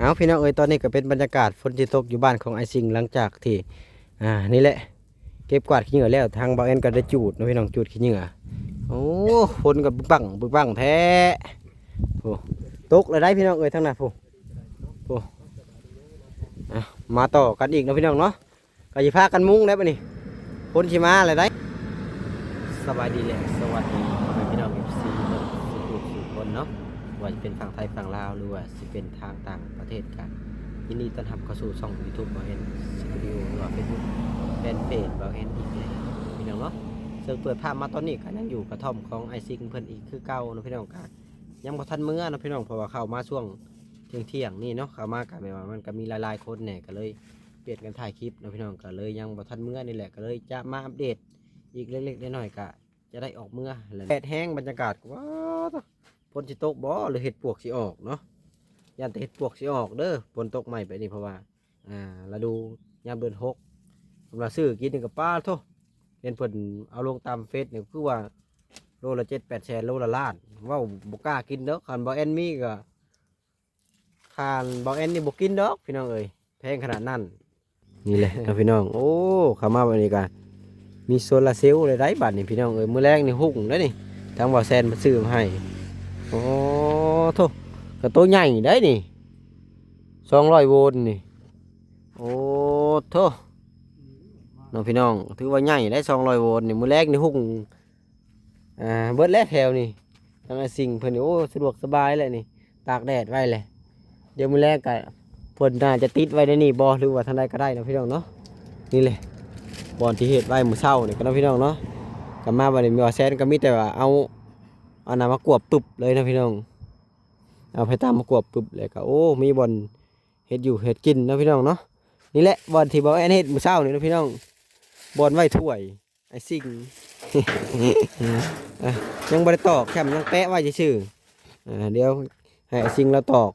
ເອົາ ພີ່ນ້ອງເອີຍ ຕອນນີ້ກໍເປັນບັນຍາກາດຝົນທີ່ຕົກຢູ່ບ້ານຂອງອ້າຍຊິງ ຫຼັງຈາກທີ່ ອ່າ ນີ້ແຫຼະ ເກັບກວາດຂີ້ເຫຍື້ອແລ້ວ ທາງບ່າວແອນກໍໄດ້ຈູດເນາະ ພີ່ນ້ອງ ຈູດຂີ້ເຫຍື້ອ ໂອ້ ຝົນກໍປຶກປັງປຶກປັງແທ້ ໂອ້ ຕົກແລ້ວໄດ໋ ພີ່ນ້ອງເອີຍ ທາງນັ້ນພຸ້ນ ໂອ້ ອ່ະ ມາຕໍ່ກັນອີກເນາະ ພີ່ນ້ອງເນາະ ກໍຊິພາກັນມຸງແລ້ວບັດນີ້ ຝົນຊິມາແລ້ວໄດ໋. ສະບາຍດີ ແລະ ສະຫວັດດີພໍ່ແມ່ພີ່ນ້ອງ ເອັຟຊີ ເບິດສູ່ຜູ້ສູ່ຄົນເນາະ ບໍ່ວ່າຈະເປັນຝັ່ງໄທຝັ່ງລາວ ຫຼືວ່າຊິເປັນທາງຕ່າງປະເທດ ກໍຍິນດີຕ້ອນຮັບເຂົ້າສູ່ຊ່ອງຢູທູບບ່າວແອນສະຕູດິໂອ ຫຼືວ່າເຟສບຸກແຟນເພຈບ່າວແອນອີກແລ້ວເນາະ ພີ່ນ້ອງເນາະ. ເຊິ່ງເປີດພາບມາຕອນນີ້ກໍຍັງຢູ່ກະທ່ອມຂອງອ້າຍຊິງເພິ່ນອີກຄືເກົ່າເນາະ ພີ່ນ້ອງ ກໍຍັງບໍ່ທັນເມືອເນາະ ພີ່ນ້ອງ ເພາະວ່າເຂົ້າມາຊ່ວງທ່ຽງໆນີ້ເນາະ ເຂົ້າມາກໍແບບວ່າມັນກໍມີຫຼາຍໆຄົນແດ່ ກໍເລີຍປ່ຽນກັນຖ່າຍຄລິບເນາະ ພີ່ນ້ອງ ກໍເລີຍຍັງບໍ່ທັນເມືອນີ້ແຫຼະ ກໍເລີຍຈະມາອັບເດດ ອີກເລັກໆນ້ອຍໆ ກະຈະໄດ້ອອກເມືອແລ້ວ ແດດແຮງ ບັນຍາກາດກໍ ວ້າ ຕະ ຝົນຊິຕົກບໍ່ ຫຼືເຫັດປວກຊິອອກເນາະ ຢ້ານແຕ່ເຫັດປວກຊິອອກເດີ ຝົນຕົກໃໝ່ແບບນີ້ ເພາະວ່າ ອ່າ ລະດູຍາມເດືອນຫົກ ເພິ່ນວ່າຊື້ກິນນີ້ກໍ ປ້າໂທ້ ເຫັນເພິ່ນເອົາລົງຕາມເຟສນີ້ ຄືວ່າໂລລະເຈັດແປດແສນ ໂລລະລ້ານ ເວົ້າບໍ່ກ້າກິນດອກ ຄັນບໍ່ແມ່ນມີກໍ ຄັນບໍ່ແມ່ນນີ້ບໍ່ກິນດອກ ພີ່ນ້ອງເອີຍ ແພງຂະໜາດນັ້ນ. ນີ້ແຫຼະເນາະ ພີ່ນ້ອງ ໂອ້ ເຂົ້າມາບັດນີ້ກະມີໂຊລາເຊວເລີຍໄດ໋ ບັດນີ້ ພີ່ນ້ອງເອີຍ ມື້ແລງນີ້ຮຸ່ງເດ້ນີ້ ທາງບ່າວແຊນເພິ່ນຊື້ມາໃຫ້ ໂອ້ໂທ້ ກະໂຕໃຫຍ່ໄດ໋ນີ້ ສອງຮ້ອຍໂວນນີ້ ໂອ້ໂທ້ ເນາະ ພີ່ນ້ອງ ຖືວ່າໃຫຍ່ໄດ໋ ສອງຮ້ອຍໂວນນີ້ ມື້ແລງນີ້ຮຸ່ງ ອ່າ ເບິດແລ້ວແຖວນີ້ ທາງອ້າຍຊິງເພິ່ນນີ້ ໂອ້ ສະດວກສະບາຍແຫຼະນີ້ ຕາກແດດໄວ້ແຫຼະ ດຽວມື້ແລງກະເພິ່ນໜ້າຈະຕິດໄວ້ໃນນີ້ບໍ່ ຫຼືວ່າທາງໃດກໍໄດ້ເນາະ ພີ່ນ້ອງເນາະ. ນີ້ແຫຼະ ບ່ອນທີ່ເຮັດໄວ້ມື້ເຊົ້ານີ້ກໍເນາະ ພີ່ນ້ອງເນາະ ກໍມາບັດນີ້ ບ່າວແຊນກໍມີແຕ່ວ່າເອົາ ອັນນັ້ນມາກວບປຶບເລີຍເນາະ ພີ່ນ້ອງ ເອົາໄຟຕາມມາກວບປຶບ ແລ້ວກໍ ໂອ້ ມີບ່ອນເຮັດຢູ່ເຮັດກິນເນາະ ພີ່ນ້ອງເນາະ. ນີ້ແຫຼະບ່ອນທີ່ບ່າວແອນເຮັດມື້ເຊົ້ານີ້ເນາະ ພີ່ນ້ອງ ບ່ອນໄວ້ຖ້ວຍ ອ້າຍຊິງ ອ່ະ ຍັງບໍ່ໄດ້ຕອກຊ້ຳ ຍັງແປະໄວ້ຊື່ໆ ອ່າ ດຽວໃຫ້ອ້າຍຊິງລາວຕອກ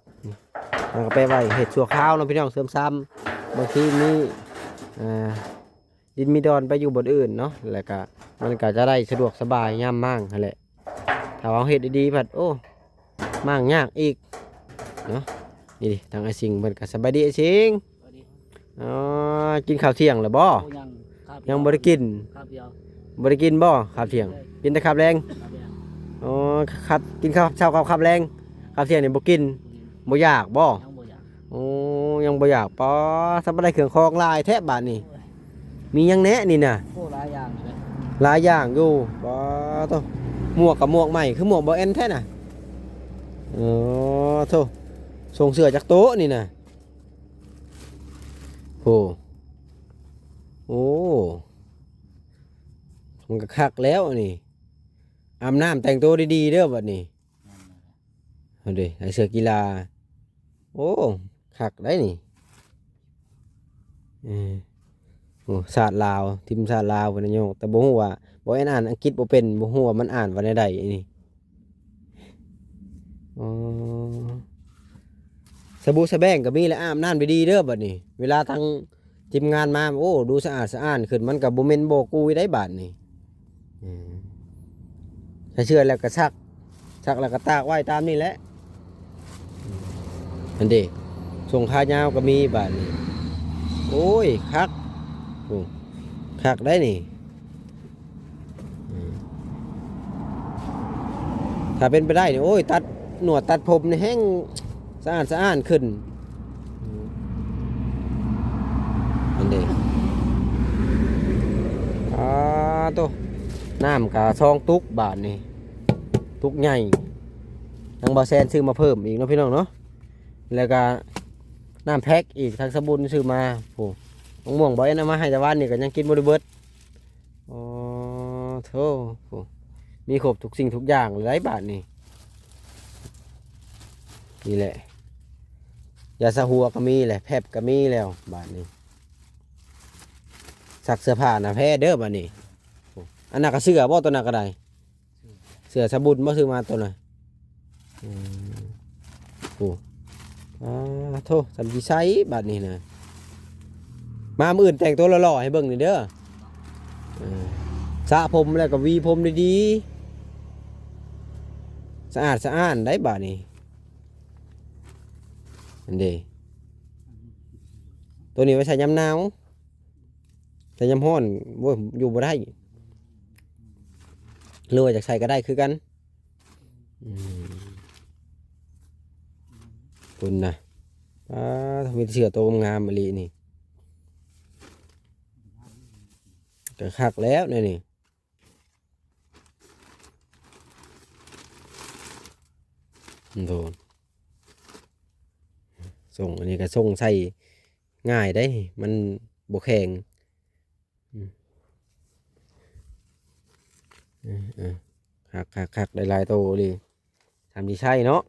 ແລ້ວກໍແປະໄວ້ ເຮັດຊົ່ວຄາວເນາະ ພີ່ນ້ອງ ເສີມສາມ ບາງທີມີ ອ່າ ດິນມີດອນໄປຢູ່ບ່ອນອື່ນເນາະ ແລ້ວກະມັນກະຈະໄດ້ສະດວກສະບາຍຍາມມ້າງຫັ້ນແຫຼະ. ຖ້າເຮົາເຮັດດີໆ ພັດ ໂອ້ ມ້າງຍາກອີກເນາະ. ນີ້ດິ ທາງອ້າຍຊິງເພິ່ນກະ ສະບາຍດີອ້າຍຊິງ. ສະບາຍດີ. ອໍ ກິນເຂົ້າທ່ຽງແລ້ວບໍ່? ໂອ້ ຍັງ ຄາບດຽວ ຍັງບໍ່ໄດ້ກິນ. ຄາບດຽວ. ບໍ່ໄດ້ກິນບໍ່ຄາບທ່ຽງ? ເລີຍ ກິນແຕ່ຄາບແລງ. ຄາບແລງ. ອໍ ຄາບ ກິນຄາບເຊົ້າກັບຄາບແລງ ຄາບທ່ຽງນີ້ບໍ່ກິນ. ບໍ່ກິນ. ບໍ່ຢາກບໍ່? ຍັງບໍ່ຢາກ. ໂອ້ ຍັງບໍ່ຢາກ. ປາ ສຳປະໄດ ເຄື່ອງຂອງຫຼາຍແທ້ບາດນີ້. ໂອ້ຍ ມີຫຍັງແດ່ນີ້ນະ? ໂອ້ ຫຼາຍຢ່າງຢູ່ເດ້. ຫຼາຍຢ່າງຢູ່. ປາໂທ້ ໝວກກໍໝວກໃໝ່ ຄືໝວກບໍ່ແອນແທ້ນະ. ເອີ ໂທ້ ສົ່ງເສື້ອຈັກໂຕະນີ້ນະ? ໂອ້ ໂອ້ ມັນກໍຄັກແລ້ວອັນນີ້. ອາບນ້ຳແຕ່ງໂຕດີໆເດີບັດນີ້. ແມ່ນແລ້ວ. ເອົາເດ້ ໃສ່ເສື້ອກິລາ. ໂອ້ ຄັກໄດ໋ນີ້. ເອີ ໂອ້ ຊາດລາວ ທີມຊາດລາວເພິ່ນນະໂຍກ ແຕ່ບໍ່ຮູ້ວ່າ ບໍ່ແອນອ່ານອັງກິດບໍ່ເປັນ ບໍ່ຮູ້ວ່າມັນອ່ານວ່າແນວໃດນີ້. ອໍ ສະບູສະແບງກໍມີແຫຼະ ອາບນ້ຳດີໆເດີບັດນີ້. ເວລາທາງທີມງານມາ ໂອ້ ດູສະອາດສະອ້ານຂຶ້ນ ມັນກໍບໍ່ເໝັນບໍ່ກຸຍໄດ໋ບາດນີ້. ອືມ ໃສ່ເສື້ອແລ້ວກໍຊັກ ຊັກແລ້ວກໍຕາກໄວ້ຕາມນີ້ແຫຼະ. ອັນເດ ສົ່ງຂາຍາວກໍມີບາດນີ້. ໂອ້ຍ ຄັກ ໂອ້ ຄັກໄດ໋ນີ້. ອືມ ຖ້າເປັນໄປໄດ້ນີ້ ໂອ້ຍ ຕັດໜວດຕັດຜົມນີ້ແຮ່ງສະອາດສະອ້ານຂຶ້ນ. ອືມ ອັນເດ ອາໂຕ ນ້ຳກະສອງຕຸກບາດນີ້ ຕຸກໃຫຍ່ ທາງບ່າວແຊນຊື້ມາເພີ່ມອີກເນາະ ພີ່ນ້ອງເນາະ. ແລ້ວກະນ້ຳແພັກອີກ ທາງສະບຸນຊື້ມາ. ໂອ້ ມະມ່ວງບ່າວແອນເອົາມາໃຫ້ແຕ່ວານນີ້ກໍຍັງກິນບໍ່ໄດ້ເບິດ. ອໍ ໂທ້ ໂອ້ ມີຄົບທຸກສິ່ງທຸກຢ່າງເລີຍບາດນີ້. ນີ້ແຫຼະ ຢາສະຫົວກໍມີແຫຼະ ແພັບກໍມີແລ້ວບາດນີ້. ຊັກເສື້ອຜ້າໜ້າແພເດີບາດນີ້. ໂອ້ ອັນນັ້ນກໍເສື້ອບໍ່ ໂຕນັ້ນກໍໄດ້? ເສື້ອ ເສື້ອສະບຸນບໍ່ ຊື້ມາໂຕນະ? ອືມ ໂອ້ ອາໂທ້ ສ່ຳຊິໃຊ້ບາດນີ້ນະ. ມາມື້ອື່ນແຕ່ງໂຕຫຼໍ່ໆໃຫ້ເບິ່ງນີ້ເດີ. ເອີ ສະຜົມແລ້ວກໍຫວີຜົມດີໆ ສະອາດສະອ້ານໄດ໋ບາດນີ້. ອັນເດ ຕົວນີ້ໄວ້ໃສ່ຍາມໜາວ ໃສ່ຍາມຮ້ອນ ໂອ້ຍ ຢູ່ບໍ່ໄດ້ ຫຼືວ່າຢາກໃສ່ກໍໄດ້ຄືກັນ. ອືມ ພຸ້ນນະ ປາດ ມີແຕ່ເສື້ອໂຕງາມອີ່ຫຼີນີ້ ກໍຄັກແລ້ວແນວນີ້. ໂດນ ສົ່ງ ອັນນີ້ກໍສົ່ງໃສ່ງ່າຍເດ້ ມັນບໍ່ແຂງ. ອືມ ເອີ ເອີ ຄັກໆໆ ໄດ້ຫຼາຍໂຕເລີຍ ທຳທີ່ໃຊ້ເນາະ.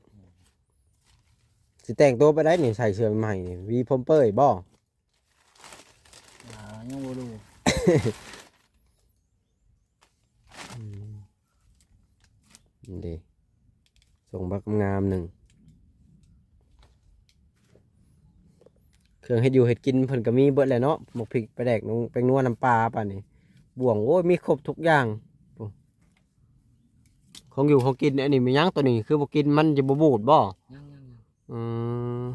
ຊິແຕ່ງໂຕໄປໃດນີ້ ໃສ່ເສື້ອໃໝ່ນີ້ ຫວີຜົມເປີຍບໍ່? ອ່າ ຍັງບໍ່ຮູ້. ອືມ ນີ້ເດ້ ສົ່ງບັກງາມໜຶ່ງ ເຄື່ອງເຮັດຢູ່ເຮັດກິນເພິ່ນກໍມີເບິດແຫຼະເນາະ ໝາກພິກ ປາແດກ ໜູ ແປ້ງນົວ ນ້ຳປາ ປານນີ້ ບ່ວງ ໂອ້ຍ ມີຄົບທຸກຢ່າງ. ໂອ້ ຂອງຢູ່ຂອງກິນ ອັນນີ້ແມ່ນຫຍັງ ໂຕນີ້ຄືບໍ່ກິນ ມັນຈະບໍ່ບູດບໍ່? ຍັງໆໆ. ອືມ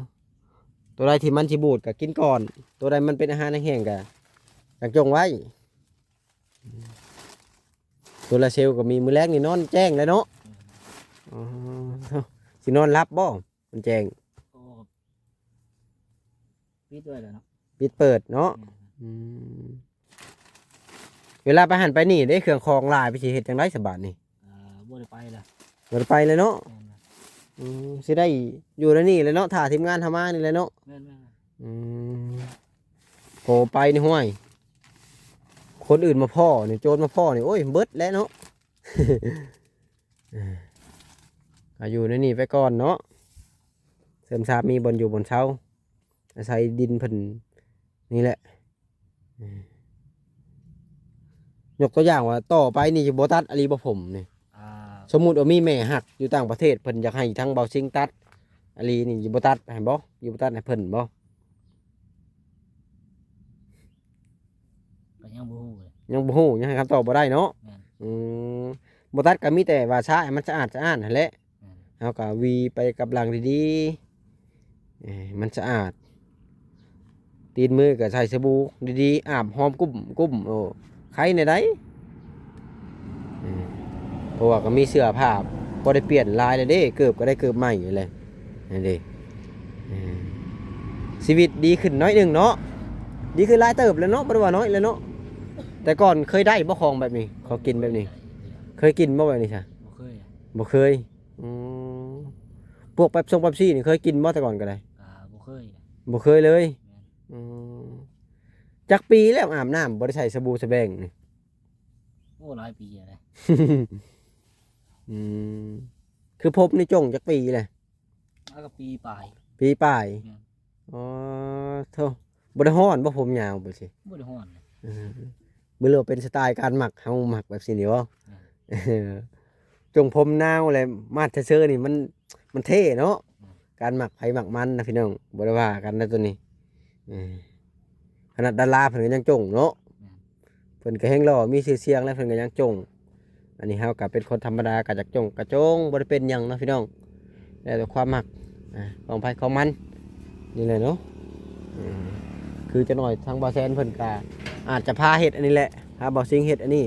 ໂຕໃດທີ່ມັນຊິບູດກໍກິນກ່ອນ ໂຕໃດມັນເປັນອາຫານແຫ້ງໆກໍຈັ່ງຈົ່ງໄວ້. ໂຊລາເຊວກໍມີ ມື້ແລງນີ້ນອນແຈ້ງແລ້ວເນາະ. ອືມ ອໍ ຊິນອນຫຼັບບໍ່ ມັນແຈ້ງ? ໂອ້ ປິດໄວ້ແລ້ວເນາະ ປິດເປີດເນາະ. ແມ່ນ ອືມ ເວລາໄປຫັ້ນໄປນີ້ເດ້ ເຄື່ອງຂອງຫຼາຍ ໄປຊິເຮັດຈັ່ງໃດສະບາດນີ້? ອ່າ ບໍ່ໄດ້ໄປລະ ບໍ່ໄດ້ໄປເລີຍເນາະ. ແມ່ນລະ ອືມ ຊິໄດ້ຢູ່ໃນນີ້ແຫຼະເນາະ ຖ້າທີມງານເຮົາມານີ້ແຫຼະເນາະ. ແມ່ນໆ ອືມ ໂອ້ ໄປນີ້ ຫ້ວຍ ຄົນອື່ນມາພໍ້ນີ້ ໂຈນມາພໍ້ນີ້ ໂອ້ຍ ເບິດແຫຼະເນາະ. ເອີ ກໍຢູ່ໃນນີ້ໄປກ່ອນເນາະ ເສີມສາບມີບ່ອນຢູ່ບ່ອນເຊົາ ອາໄສດິນເພິ່ນນີ້ແຫຼະ. ເອີ ຍົກຕົວຢ່າງວ່າ ຕໍ່ໄປນີ້ຊິບໍ່ຕັດອີ່ຫຼີບໍ່ຜົມນີ້? ອ່າ ສົມມຸດວ່າມີແມ່ຮັກຢູ່ຕ່າງປະເທດ ເພິ່ນຢາກໃຫ້ທາງເບົາຊິງຕັດອີ່ຫຼີນີ້ ຊິບໍ່ຕັດໃຫ້ບໍ່? ຊິບໍ່ຕັດໃຫ້ເພິ່ນບໍ່? ກໍຍັງບໍ່ຮູ້ເລີຍ ຍັງບໍ່ຮູ້ ຍັງໃຫ້ຄຳຕອບບໍ່ໄດ້ເນາະ. ແມ່ນ ອືມ ບໍ່ຕັດກໍມີແຕ່ວ່າຊະໃຫ້ມັນສະອາດສະອ້ານຫັ້ນແຫຼະ. ແມ່ນ ເຮົາກໍຫວີໄປກັບຫຼັງດີໆ ເອີ ມັນສະອາດ ຕີນມືກໍໃສ່ສະບູດີໆ ອາບຫອມກຸ້ມໆ ໂອ້ ໄຄແນວໃດ. ເອີ ເພາະວ່າກໍມີເສື້ອຜ້າພໍໄດ້ປ່ຽນຫຼາຍແລ້ວເດ້ ເກີບກໍໄດ້ເກີບໃໝ່ແລ້ວ ນັ້ນເດ້. ເອີ ຊີວິດດີຂຶ້ນໜ້ອຍໜຶ່ງເນາະ ດີຂຶ້ນຫຼາຍເຕີບແລ້ວເນາະ ບໍ່ໄດ້ວ່ານ້ອຍແລ້ວເນາະ. ແຕ່ກ່ອນເຄີຍໄດ້ບໍ່ຂອງແບບນີ້ ຂອງກິນແບບນີ້? ເຄີຍກິນບໍ່ແບບນີ້ຊະ? ບໍ່ເຄີຍ ບໍ່ເຄີຍ. ອືມ ພວກເປັບຊົງເປັບຊີນີ້ເຄີຍກິນບໍ່ແຕ່ກ່ອນກໍໄດ້? ອ່າ ບໍ່ເຄີຍ ບໍ່ເຄີຍເລີຍ. ແມ່ນ ອືມ ຈັກປີແລ້ວອາບນ້ຳບໍ່ໄດ້ໃສ່ສະບູສະແບງນີ້? ໂອ້ ຫຼາຍປີແລ້ວ. ອືມ ຄືຜົມນີ້ຈົ່ງຈັກປີແລ້ວ? ອ່າ ກໍປີປາຍ ປີປາຍ. ແມ່ນ ອໍ ໂທ້ ບໍ່ໄດ້ຮ້ອນບໍ່ ຜົມຍາວແບບຊີ້? ບໍ່ໄດ້ຮ້ອນເລີຍ. ເອີ ບໍ່ຮູ້ວ່າເປັນສະໄຕລ໌ການມັກ ເຮົາມັກແບບຊີ້ນີ້ບໍ່? ອ່າ ເອີ ຈົ່ງຜົມຍາວແລ້ວມາດເຊີໆນີ້ ມັນ ມັນເທ່ເນາະ. ອືມ ການມັກໃຜມັກມັນນະພີ່ນ້ອງ ບໍ່ໄດ້ວ່າກັນນະໂຕນີ້. ເອີ ຂະໜາດດາລາເພິ່ນກໍຍັງຈົ່ງເນາະ. ແມ່ນ ເພິ່ນກໍແຮ່ງຫຼໍ່ ມີຊື່ສຽງແລ້ວ ເພິ່ນກໍຍັງຈົ່ງ. ອັນນີ້ເຮົາກໍເປັນຄົນທຳມະດາ ກໍຢາກຈົ່ງກໍຈົ່ງ ບໍ່ໄດ້ເປັນຫຍັງເນາະພີ່ນ້ອງ ແລ້ວແຕ່ຄວາມມັກ ອ່າ ຂອງໃຜຂອງມັນນີ້ແຫຼະເນາະ. ເອີ ຄືຈັກໜ້ອຍທາງບ່າວແຊນເພິ່ນກໍອາດຈະພາເຮັດອັນນີ້ແຫຼະ ພາບ່າວຊິງເຮັດອັນນີ້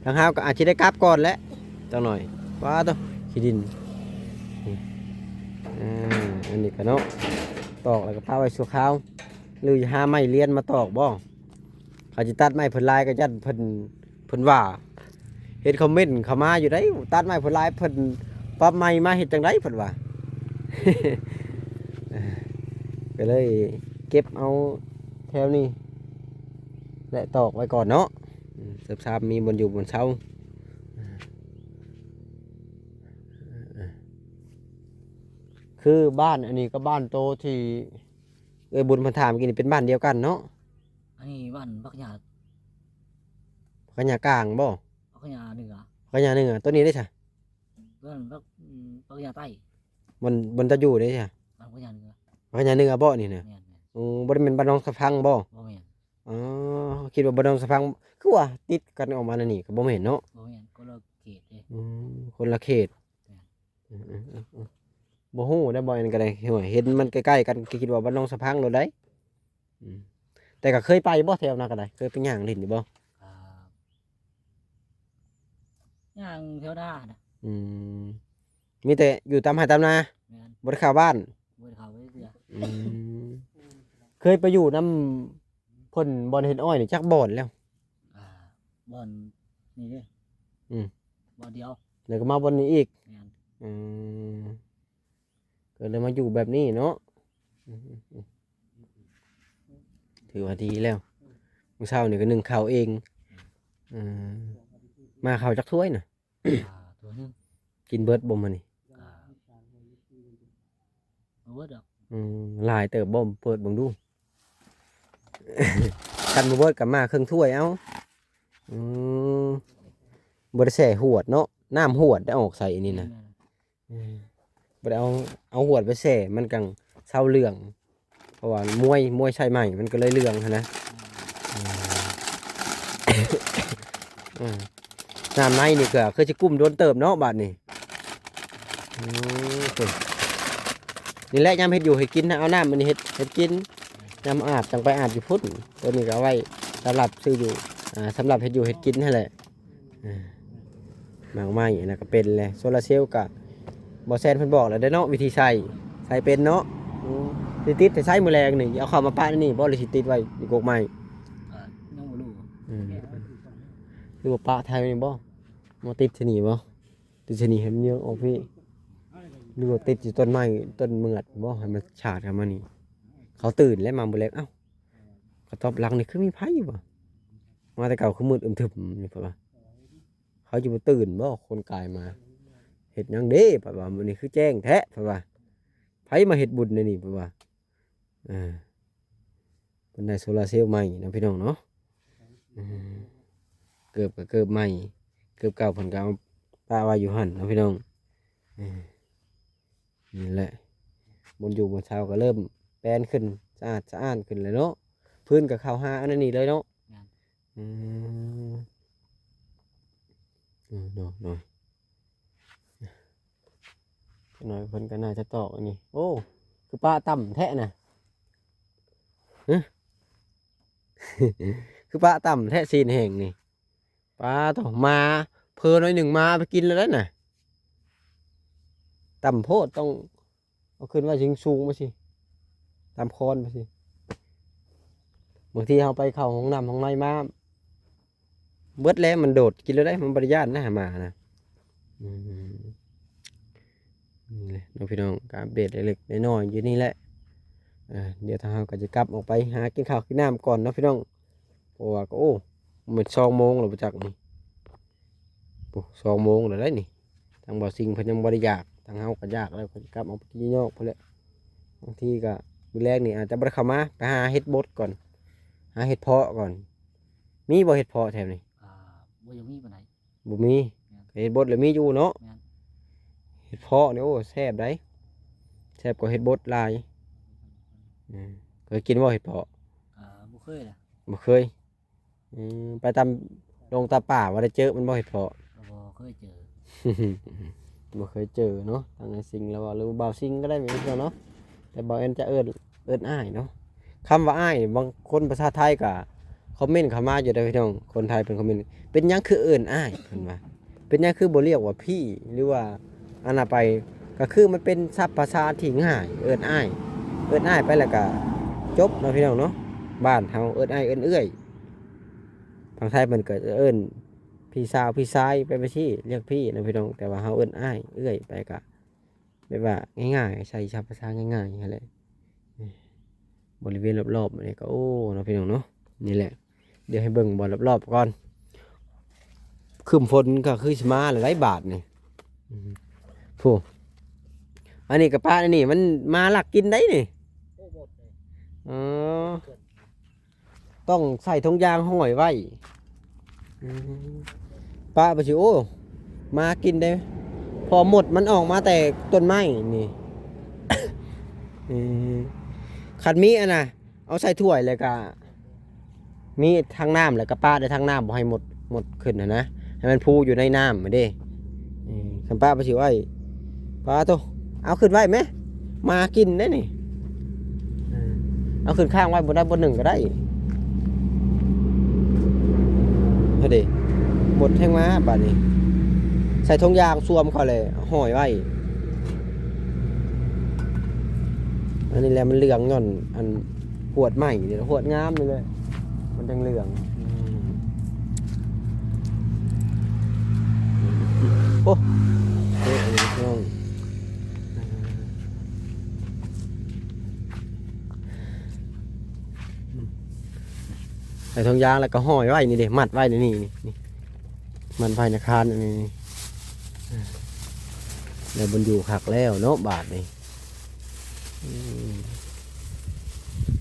ທາງເຮົາກໍອາດຊິໄດ້ກັບກ່ອນແຫຼະຈັກໜ້ອຍ. ວ້າໂທ້ ຂີ້ດິນ ນີ້ ອ່າ ອັນນີ້ກໍເນາະ ຕອກແລ້ວກໍປະໄວ້ຊົ່ວຄາວ ຫຼືຫາໄມ້ລຽນມາຕອກບໍ່? ເຂົາຊິຕັດໄມ້ເພິ່ນຫຼາຍກໍຢ້ານເພິ່ນ ເພິ່ນວ່າ ເຫັນຄອມເມັນເຂົ້າມາຢູ່ໄດ໋ ຕັດໄມ້ເພິ່ນຫຼາຍ ເພິ່ນປັບໃໝ່ມາເຮັດຈັ່ງໃດເພິ່ນວ່າ. ກໍເລີຍເກັບເອົາແຖວນີ້ແຫຼະ ຕອກໄວ້ກ່ອນເນາະ ອືມ ເສີບສາມມີບ່ອນຢູ່ບ່ອນເຊົາ. ຄືບ້ານອັນນີ້ກັບບ້ານໂຕທີ່ເອື້ອຍບຸນເພິ່ນຖາມກີ້ນີ້ ເປັນບ້ານດຽວກັນເນາະ? ອັນນີ້ບ້ານພັກຍາ ພັກຍາກາງບໍ່? ພັກຍາເໜືອ ພັກຍາເໜືອ. ໂຕນີ້ເດ້ຊະ? ບ້ານພັກ ອືມ ພັກຍາໃຕ້ ບ່ອນ ບ່ອນເຈົ້າຢູ່ເດ້ຊະ? ບ້ານພັກຍາເໜືອ ພັກຍາເໜືອບໍ່ນີ້ນະ? ແມ່ນໆ. ໂອ້ ບໍ່ໄດ້ແມ່ນບ້ານໜອງສະພັງບໍ່? ບໍ່ແມ່ນ. ອໍ ຄິດວ່າບ້ານໜອງສະພັງ ຄືວ່າຕິດກັນອອກມາແນວນີ້ ກໍບໍ່ແມ່ນເນາະ? ບໍ່ແມ່ນ ຄົນລະເຂດເດ້. ອືມ ຄົນລະເຂດ. ແມ່ນ. ອືມໆໆໆ ບໍ່ຮູ້ໄດ໋ ບໍ່ອັນນັ້ນກໍໄດ້ ໂອ້ຍ ເຫັນມັນໃກ້ໆກັນ ກໍຄິດວ່າບ້ານໜອງສະພັງໂລດໄດ໋. ອືມ ຕ່ກໍເຄີຍໄປບໍ່ແຖວນັ້ນກໍໄດ້? ເຄີຍໄປຍ່າງຫຼິ້ນຢູ່ບໍ່? ອ່າ ຍ່າງແຖວໜ້ານະ. ອືມ ມີແຕ່ຢູ່ຕາມໄຮ່ຕາມນາ? ແມ່ນ. ບໍ່ໄດ້ເຂົ້າບ້ານ? ບໍ່ໄດ້ເຂົ້າໄປເທື່ອ. ອືມ ເຄີຍໄປຢູ່ນຳເພິ່ນບ່ອນເຮັດອ້ອຍນີ້ຈັກບ່ອນແລ້ວ? ອ່າ ບ່ອນນີ້ເດ້. ອືມ ບ່ອນດຽວ ແລ້ວກໍມາບ່ອນນີ້ອີກ. ແມ່ນ. ອືມ ກໍເລີຍມາຢູ່ແບບນີ້ເນາະ. ອືມ ຖືວ່າດີແລ້ວ. ມື້ເຊົ້ານີ້ກໍໜຶ້ງເຂົ້າເອງ. ເອີ ມາເຂົ້າຈັກຖ້ວຍນະ? ອ່າ ຖ້ວຍໜຶ່ງ. ກິນເບິດບໍ່ມື້ນີ້? ບໍ່ເບິດດອກ. ອືມ ຫຼາຍເຕີບບໍ່? ເປີດເບິ່ງດູ. ຄັນບໍ່ເບິດກໍມາເຄິ່ງຖ້ວຍເອົາ. ອືມ ບໍ່ໄດ້ແຊ່ຫວດເນາະ, ນ້ຳຫວດໄດ້ອອກໃສ່ນີ້ນະ. ແມ່ນ. ອືມ ບໍ່ໄດ້ເອົາ ເອົາຫວດໄປແຊ່ ມັນຈັ່ງເຊົາເຫຼືອງ. ເພາະວ່າມວຍ ມວຍໃສ່ໃໝ່ ມັນກໍເລີຍເຫຼືອງຫັ້ນນະ. ອືມ ອືມ ນ້ຳໃນນີ້ກໍຄືຊິກຸ້ມດົນເຕີບເນາະບາດນີ້. ອືມ ນີ້ແຫຼະຍາມເຮັດຢູ່ເຮັດກິນນະ ເອົານ້ຳອັນນີ້ເຮັດ ເຮັດກິນ. ຍາມອາບຈັ່ງໄປອາບຢູ່ພຸ້ນ. ໂຕນີ້ກໍເອົາໄວ້ສຳລັບຊື້ຢູ່ ອ່າ ສຳລັບເຮັດຢູ່ເຮັດກິນຫັ້ນແຫຼະ. ອ່າ ໝາກໄມ້ອັນນັ້ນກໍເປັນແຫຼະ. ໂຊລາເຊວກໍ ບໍ່ແຊນເພິ່ນບອກແລ້ວເດ້ເນາະ ວິທີໃຊ້ ໃຊ້ເປັນເນາະ. ອືມ ຊິຕິດໃຫ້ໃຊ້ມື້ແລງນີ້ ເອົາເຂົ້າມາປະໃນນີ້ບໍ່ ຫຼືຊິຕິດໄວ້ຢູ່ກົກໄມ້? ກໍຍັງບໍ່ຮູ້. ອືມ ຫຼືວ່າປະໄວ້ນີ້ບໍ່ ມາຕິດໃສ່ນີ້ບໍ່? ຕິດໃສ່ນີ້ໃຫ້ມັນເຍອອອກພີ້ ຫຼືວ່າຕິດຢູ່ຕົ້ນໄມ້ຕົ້ນເມືອດບໍ່ ໃຫ້ມັນສາດເຂົ້າມານີ້. ເຂົາຕື່ນແລ້ວມາມື້ແລງ ເອົ້າ ກະຕອບຫຼັງນີ້ຄືມີໃຜບໍ່ ມາແຕ່ເກົ່າຄືມືດອຶມທຶມຢູ່ ເພິ່ນວ່າ. ເຂົາຈະບໍ່ຕື່ນບໍ່ ຄົນກາຍມາ ເຮັດຫຍັງເດ້ ເພິ່ນວ່າ ມື້ນີ້ຄືແຈ້ງແທ້ ເພິ່ນວ່າ. ໃຜມາເຮັດບຸນໃນນີ້ ເພິ່ນວ່າ. ເອີ ເພິ່ນໄດ້ໂຊລາເຊວໃໝ່ເນາະ ພີ່ນ້ອງເນາະ. ເອີ ເກີບກໍເກີບໃໝ່ ເກີບເກົ່າເພິ່ນກໍເອົາປະໄວ້ຢູ່ຫັ້ນເນາະ ພີ່ນ້ອງ. ເອີ ນີ້ແຫຼະ ບ່ອນຢູ່ບ່ອນເຊົາກໍເລີ່ມແປນຂຶ້ນ ສະອາດສະອ້ານຂຶ້ນແລ້ວເນາະ. ພື້ນກໍເຂົ້າຫາອັນນັ້ນນີ້ເລີຍເນາະ. ແມ່ນ. ອືມ ເອີ ໂດຍ ໂດຍ. ຈັກໜ້ອຍເພິ່ນກໍໜ້າຈະຕອກອັນນີ້. ໂອ້ ຄືປະຕ່ຳແທ້ນະ ຮະ ຄືປະຕ່ຳແທ້ ຊີ້ນແຫ້ງນີ້. ປາໂທ້ ໝາເຜີໜ້ອຍໜຶ່ງ ໝາໄປກິນແລ້ວນະ. ຕ່ຳໂພດ ຕ້ອງ ເອົາຂຶ້ນໄວ້ສູງໆ ໄປຊິ ຕາມຄອນໄປຊິ. ບາງທີເຮົາໄປເຂົ້າຫ້ອງນ້ຳຫ້ອງໃນມາ ເບິດແລ້ວ ມັນໂດດກິນແລ້ວໄດ໋ ມັນບໍ່ໄດ້ຢ້ານນະ ໝານະ. ອືມ ນີ້ແຫຼະເນາະ ພີ່ນ້ອງ ກໍອັບເດດເລັກໆ ນ້ອຍໆ ຢູ່ນີ້ແຫຼະ. ເອີ ດຽວທາງເຮົາກໍຈະກັບອອກໄປຫາກິນເຂົ້າກິນນ້ຳກ່ອນເນາະ ພີ່ນ້ອງ. ເພາະວ່າກໍ ໂອ້ ແມ່ນສອງໂມງແລ້ວບໍ່ຈັກນີ້. ໂອ້ ສອງໂມງແລ້ວໄດ໋ນີ້. ທາງບ່າວຊິງເພິ່ນຍັງບໍ່ໄດ້ຢາກ ທາງເຮົາກໍຢາກແລ້ວ ກໍຈະກັບອອກໄປກິນຢູ່ນອກພຸ້ນແຫຼະ. ບາງທີກໍມື້ແລງນີ້ອາດຈະບໍ່ໄດ້ເຂົ້າມາ ໄປຫາເຫັດບົດກ່ອນ ຫາເຫັດເພາະກ່ອນ. ມີບໍ່ເຫັດເພາະແຖວນີ້? ອ່າ ບໍ່ຢາກມີປານໃດ. ບໍ່ມີ. ແມ່ນ. ເຫັດບົດລະມີຢູ່ເນາະ. ແມ່ນ. ເຫັດເພາະນີ້ ໂອ້ ແຊບໄດ໋ ແຊບກວ່າເຫັດບົດຫຼາຍ. ເອີ ເຄີຍກິນບໍ່ເຫັດເພາະ? ອ່າ ບໍ່ເຄີຍລະ. ບໍ່ເຄີຍ. ອືມ ໄປຕາມດົງຕາມປ່າ ບໍ່ໄດ້ເຈີມັນບໍ່ ເຫັດເພາະ? ກໍບໍ່ເຄີຍເຈີ. ບໍ່ເຄີຍເຈີເນາະ. ທາງອ້າຍຊິງລາວເວົ້າ ຫຼືວ່າບ່າວຊິງກໍໄດ້ ແມ່ນເນາະ. ແຕ່ບ່າວແອນຈະເອີ້ນ ເອີ້ນອ້າຍເນາະ. ຄຳວ່າອ້າຍ ບາງຄົນພາສາໄທກໍຄອມເມັນເຂົ້າມາຢູ່ເດ້ ພີ່ນ້ອງ. ຄົນໄທເພິ່ນຄອມເມັນ ເປັນຫຍັງຄືເອີ້ນອ້າຍ ເພິ່ນວ່າ. ເປັນຫຍັງຄືບໍ່ຮຽກວ່າພີ່ ຫຼືວ່າອັນນັ້ນໄປ? ກໍຄືມັນເປັນສັບພາສາທີ່ງ່າຍ ເອີ້ນອ້າຍ ເອີ້ນອ້າຍໄປແລ້ວກໍຈົບເນາະ ພີ່ນ້ອງເນາະ. ບ້ານເຮົາເອີ້ນອ້າຍເອີ້ນເອື້ອຍ. ທາງໄທເພິ່ນກໍເອີ້ນພີ່ສາວ ພີ່ຊາຍ ໄປ ໄປຊີ້ ຮຽກພີ່ເນາະ ພີ່ນ້ອງ. ແຕ່ວ່າເຮົາເອີ້ນອ້າຍເອື້ອຍໄປ ກໍແບບວ່າງ່າຍໆ ໃຊ້ສັບພາສາງ່າຍໆ ຫັ້ນແຫຼະ. ບໍລິເວນລອບໆ ນີ້ກໍ ໂອ້ ເນາະ ພີ່ນ້ອງເນາະ. ນີ້ແຫຼະ ດຽວໃຫ້ເບິ່ງບ່ອນລອບໆ ກ່ອນ. ຄຶ້ມຝົນກໍຄືຊິມາແລ້ວໄດ໋ບາດນີ້. ອືມ ໂອ້ ອັນນີ້ກໍປາ ອັນນີ້ມັນມາລັກກິນໄດ໋ນີ້. ອໍ ຕ້ອງໃສ່ຖົງຢາງຫ້ອຍໄວ້. ອືມ ປະໄປຊິ ໂອ້ ມາກິນເດ້ ເພາະມົດມັນອອກມາແຕ່ຕົ້ນໄມ້ນີ້. ເອີ ຄັນມີອັນນ່າ ເອົາໃສ່ຖ້ວຍ ແລ້ວກະມີຖັງນ້ຳ ແລ້ວກະປະໃນຖັງນ້ຳ ບໍ່ໃຫ້ມົດ ມົດຂຶ້ນຫັ້ນນະ ໃຫ້ມັນພູຢູ່ໃນນ້ຳຫັ້ນເດ້. ເອີ ຄັນປະໄປຊິໄວ້ ປາໂທ້ ເອົາຂຶ້ນໄວ້ແມ ໝາກິນໄດ໋ນີ້. ເອີ ເອົາຂຶ້ນຄ້າງໄວ້ບ່ອນໃດບ່ອນໜຶ່ງກໍໄດ້. ເຮີ້ຍເດ້ ໝົດແຮງມາບາດນີ້ ໃສ່ຖົງຢາງຊວມເຂົ້າແລ້ວຫ້ອຍໄວ້. ອັນນີ້ແຫຼະມັນເຫຼືອງຍ້ອນອັນ ຫວດໃໝ່ນີ້ແຫຼະ ຫວດງາມນີ້ແຫຼະ ມັນຈັ່ງເຫຼືອງ. ໂອ້ ເອີ ອັນນີ້ພີ່ນ້ອງ ໃສ່ຖົງຢາງແລ້ວກໍຫ້ອຍໄວ້ນີ້ເດ້ ມັດໄວ້ໃນນີ້ ນີ້ ມັດໄວ້ໃນຄານອັນນີ້ ນີ້ ແລ້ວມັນຢູ່ຄັກແລ້ວເນາະບາດນີ້. ອືມ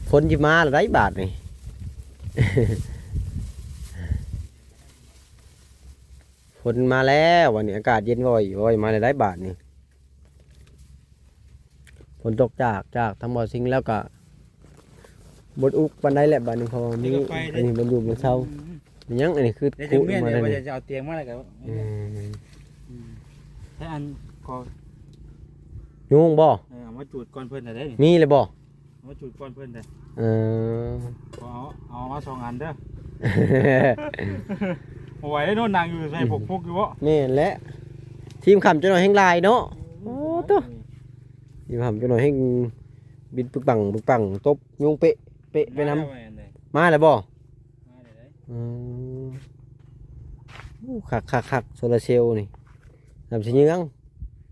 ຝົນຊິມາແລ້ວໄດ໋ບາດນີ້ ຝົນມາແລ້ວ ບາດນີ້ອາກາດເຢັນວອຍໆ ມາແລ້ວໄດ໋ບາດນີ້. ຝົນຕົກຈາກ ຈາກທາງບໍ່ຊິງແລ້ວກະບໍ່ອຸກປານໃດແຫຼະບາດນີ້ ເພາະວ່າມີ ເດີນໄປເດ້ ອັນນີ້ບ່ອນຢູ່ບ່ອນເຊົາ. ອືມ ແມ່ນຫຍັງອັນນີ້ຄື ເດ້ ກູ ເດ້ ວ່າຈະເອົາຕຽງມາແລ້ວກະ ອືມ ອືມ ແຕ່ອັນກໍ ຍຸງບໍ່? ເອີ ເອົາມາຈູດກ່ອນເພິ່ນນະເດ້ ມີແລ້ວບໍ່? ເອົາມາຈູດກ່ອນເພິ່ນເດ້. ເອີ ເອົາ ເອົາມາສອງອັນເດີ ບໍ່ໄຫວເນາະ ນັ່ງຢູ່ໃສ່ ອືມ ປົກໆຢູ່ເບາະ. ແມ່ນແຫຼະ ທີມຄ່ຳຈັກໜ້ອຍແຮ່ງຫຼາຍເນາະ. ໂອ້ ໂອ້ໂຕ ທີມຄ່ຳຈັກໜ້ອຍແຮ່ງບິນປຶກປັງປຶກປັງ ຕົບຍຸງເປະເປະໄປນຳ. ມາແລ້ວບໍ່? ມາແລ້ວເດ້ ອືມ ໂອ້ ຄັກໆໆ ໂຊລາເຊວນີ້ ນ້ຳຊິເຍືອງ.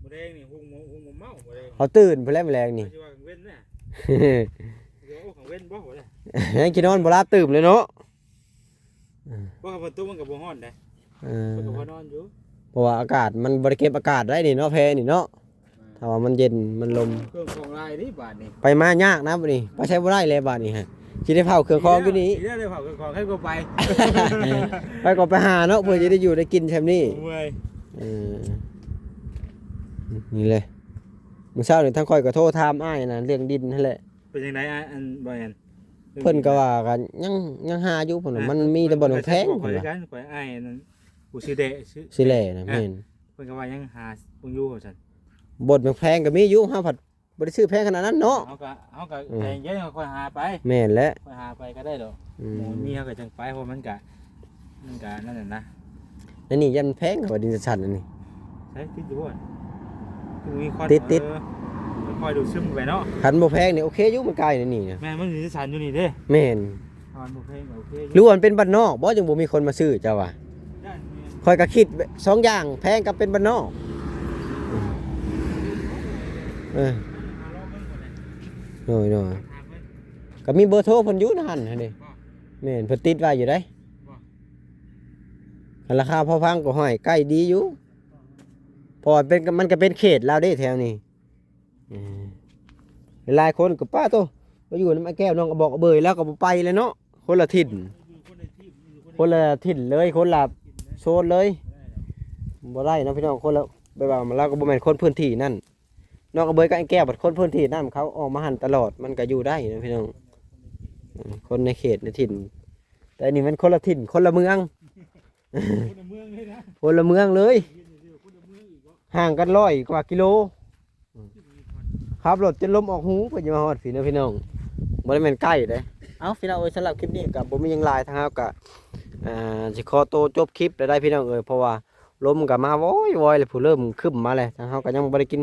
ມື້ແລງນີ້ ຮຸ່ງ ຮຸ່ງບໍ່ເມົາ ມື້ແລງ ເຮົາຕື່ນພຸ້ນແຫຼະມື້ແລງນີ້ ຊິວ່າກາງເວັນນະ ຊິວ່າ ໂອ້ ກາງເວັນບໍ່ ບໍ່ໄດ້ ຍັງຊິນອນບໍ່ຫຼັບຕື່ມເລີຍເນາະ. ເອີ ບໍ່ ຄັນຝົນຕົກມັນກໍບໍ່ຮ້ອນເດ້. ເອີ ມັນກໍພໍນອນຢູ່ ເພາະວ່າອາກາດມັນບໍ່ໄດ້ເກັບອາກາດໄດ້ນີ້ເນາະ ແພນີ້ເນາະ. ເອີ ຖ້າວ່າມັນເຢັນມັນລົມ ເຄື່ອງຂອງຫຼາຍເດ້ບາດນີ້ ໄປມາຍາກນະບາດນີ້ ໄປໃສບໍ່ໄດ້ແລ້ວບາດນີ້ຮະ ຊິໄດ້ເຝົ້າເຄື່ອງຂອງຢູ່ນີ້. ຊິໄດ້ເຝົ້າເຄື່ອງຂອງ ໃຜກໍໄປ ໃຜກໍໄປຫາເນາະ ເພື່ອຊິໄດ້ຢູ່ໄດ້ກິນຊ່ຳນີ້. ເອີ ນີ້ແຫຼະ ມື້ເຊົ້ານີ້ທາງຂ້ອຍກໍໂທຖາມອ້າຍນະ ເລື່ອງດິນຫັ້ນແຫຼະ. ເປັນຈັ່ງໃດອ້າຍ ອັນ ບໍ່ແມ່ນ ເພິ່ນກໍວ່າກໍຍັງ ຍັງຫາຢູ່ ເພິ່ນວ່າ ອ່າ ມັນມີແຕ່ບ່ອນແພງ ເພິ່ນວ່າ ຂ້ອຍອ້າຍນັ້ນ ຜູ້ຊື່ແດ ຊື່ ຊື່ແຫຼນະ. ອ່າ ແມ່ນ ເພິ່ນກໍວ່າຍັງຫາເບິ່ງຢູ່ວ່າຊັ້ນ. ບ່ອນແພງກໍມີຢູ່ ເຮົາພັດບໍ່ໄດ້ຊື້ແພງຂະໜາດນັ້ນເນາະ. ເຮົາກໍ ເຮົາກໍ ອືມ ໃຈເຢັນ ຄ່ອຍຫາໄປ. ແມ່ນແຫຼະ ຄ່ອຍຫາໄປກໍໄດ້ດອກ. ອືມ ໝູ່ມີເຮົາກໍຈັ່ງໄປ ເພາະມັນກະ ມັນກະນັ້ນນະ. ອັນນີ້ຢ້ານແພງ ເຂົາວ່າດິນຈັດສັນອັນນີ້ ໃຊ້ຕິດຢູ່ບໍ່? ຄືມີຄວັນ ຕິດໆ ເອີ ຄ່ອຍດູດຊຶມໄປເນາະ. ຄັນບໍ່ແພງນີ້ໂອເຄຢູ່ ມັນໃກ້ໃນນີ້ນະ. ແມ່ນ ມັນຊິສັ່ນຢູ່ນີ້ເດ້. ແມ່ນ ຄັນບໍ່ແພງກໍໂອເຄຢູ່. ຫຼືວ່າມັນເປັນບ້ານນອກບໍ່ ຈຶ່ງບໍ່ມີຄົນມາຊື້ ເຈົ້າວ່າ? ຢ້ານແມ່ນ. ຂ້ອຍກໍຄິດສອງຢ່າງ ແພງກັບເປັນບ້ານນອກ. ເອີ ໂດຍໆ ກໍມີເບີໂທເພິ່ນຢູ່ໃນຫັ້ນຫັ້ນເດ້. ແມ່ນ ເພິ່ນຕິດໄວ້ຢູ່ເດ້. ຄັນລາຄາພໍຟັງກໍຫ້ອຍໃກ້ດີຢູ່ ເພາະວ່າເປັນ ມັນກໍເປັນເຂດລາວເດ້ແຖວນີ້. ເອີ ຫຼາຍໆຄົນກໍ ປ້າໂຕ ໄປຢູ່ນຳອ້າຍແກ້ວ ນ້ອງກະບອກອະເບີຍ ລາວກໍບໍ່ໄປແລ້ວເນາະ. ຄົນລະຖິ່ນ ຄົນລະຖິ່ນເລີຍ ຄົນລະໂຊນເລີຍ ບໍ່ໄດ້ເນາະພີ່ນ້ອງ. ຄົນລະ ແບບວ່າລາວກໍບໍ່ແມ່ນຄົນພື້ນທີ່ນັ້ນ. ນ້ອງອະເບີຍກັບອ້າຍແກ້ວບັດຄົນພື້ນທີ່ນັ້ນ ເຂົາອອກມາຫັ້ນຕະຫຼອດ ມັນກໍຢູ່ໄດ້ເນາະພີ່ນ້ອງ. ເອີ ຄົນໃນເຂດໃນຖິ່ນ ແຕ່ອັນນີ້ມັນຄົນລະຖິ່ນ ຄົນລະເມືອງ ຄົນລະເມືອງເລີຍນະ ຄົນລະເມືອງເລີຍ. ເປັນຈັ່ງຊີ້ ຄົນລະເມືອງອີກເນາະ ຫ່າງກັນຮ້ອຍກວ່າກິໂລ. ອືມ ຂັບລົດຈົນລົມອອກຫູ ເພິ່ນຈະມາຮອດພີ້ເນາະພີ່ນ້ອງ. ບໍ່ໄດ້ແມ່ນໃກ້ເດ້. ເອົ້າ ພີ່ນ້ອງເອີຍ ສຳລັບຄລິບນີ້ກໍບໍ່ມີຫຍັງຫຼາຍ ທາງເຮົາກໍ ອ່າ ຊິຂໍໂຕຈົບຄລິບແລ້ວໄດ໋ພີ່ນ້ອງເອີຍ ເພາະວ່າລົມກໍມາວອຍໆ ແລ້ວ ຜູ້ເລີ່ມຄຶ້ມມາແລ້ວ. ທາງເຮົາກໍຍັງບໍ່ໄດ້ກິນ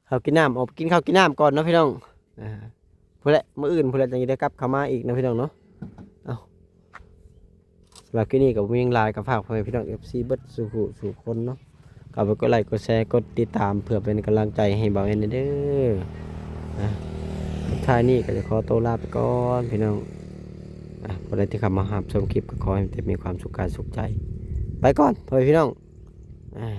ເຂົ້າກິນນ້ຳ ອອກໄປກິນເຂົ້າກິນນ້ຳກ່ອນເນາະພີ່ນ້ອງ. ອ່າ ພຸ້ນແຫຼະ ມື້ອື່ນພຸ້ນແຫຼະ ຈັ່ງຊິໄດ້ກັບເຂົ້າມາອີກເນາະພີ່ນ້ອງເນາະ. ເອົ້າ ສຳລັບຄລິບນີ້ກໍບໍ່ມີຫຍັງຫຼາຍ ກໍຝາກພໍ່ແມ່ພີ່ນ້ອງ ເອັຟຊີ ເບິດສູ່ຜູ້ສູ່ຄົນເນາະ ເຂົ້າໄປກົດໄລ້ ກົດແຊ ກົດຕິດຕາມ ເພື່ອເປັນກຳລັງໃຈໃຫ້ບ່າວແອນແດ່ເດີ. ອ່າ ສຸດທ້າຍນີ້ກໍຈະຂໍໂຕລາໄປກ່ອນພີ່ນ້ອງ. ອ່າ ຜູ້ໃດທີ່ເຂົ້າມາຮັບຊົມຄລິບ ກໍຂໍໃຫ້ມີແຕ່ມີຄວາມສຸກກາຍສຸກໃຈ. ໄປກ່ອນພໍ່ແມ່ພີ່ນ້ອງ. ອ່າ